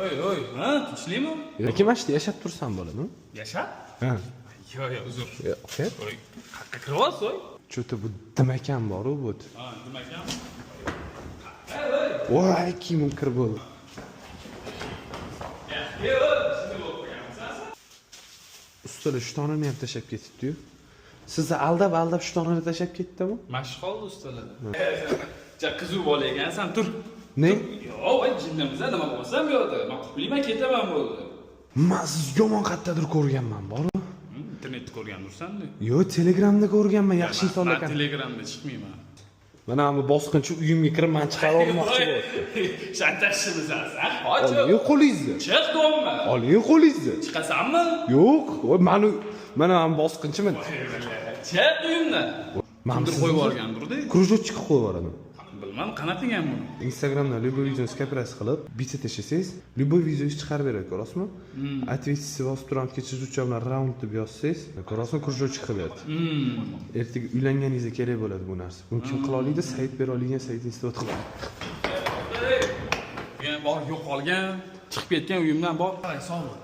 Oy, oy, ha, tinchlikmi? Yoki mana shu yerda yashab tursam bo'ladimi? Yashab? Ha. Yo'q, yo'q, uzr. Yo'q. Oy, qayerqa kiryapsiz, oy? Что-то bu dimakam bor-u bu. Ha, nima ekan? Voy, kiyimim kir bo'ldi. Yo'q, shunday bo'lib qo'yganmisan. Ustalar shtonini ham tashlab ketibdi-yu. Sizni aldab aldab shtonini tashlab ketdimi? Mashq qoldi ustalarda. Ja qiziq bola ekansan, tur. Ne? Yo'q, voy, jinnimisan, nima bo'lsam bu yoqda. Men quplayman, ketaman bo'ldi. Man sizni yomon qayerdadir ko'rganman, bor-u. Internetda ko'rgandirsan-da. Yo'q, Telegramda ko'rganman, yaxshi insonlar Man ekan. Telegramda chiqmayman. Mana bu bosqinchi uyimga kirib mani chiqarib olmoqchi bo'lyapti. Shantajchimisan san? Qoch. Oling qo'lingizni. Chiq do'mma. Oling qo'lingizni. Chiqasanmi? Yo'q, voy, mani mana men bosqinchiman. Chiq uyimdan. Man Kimdir sizni qo'yib yuborgandir-da. Кружочек qo'yib yuboradim. Bilmam qanaqa qilgan buni. Instagramdan любой videoni скопировать qilib, bitta tashlasangiz, любой videongiz chiqarib beradi, ko'rasizmi? Ответить bosib turib, chizuvcha bilan round deb yozsangiz, ko'rasizmi, кружочек qilib beradi. Ertaga uylanganingizda kerak bo'ladi bu narsa. Buni kim qila oladi? Sayt bera oladigan sayt isbot qiladi. Degan bor yo'qolgan, chiqib ketgan uyimdan bor. Sog' bo'l.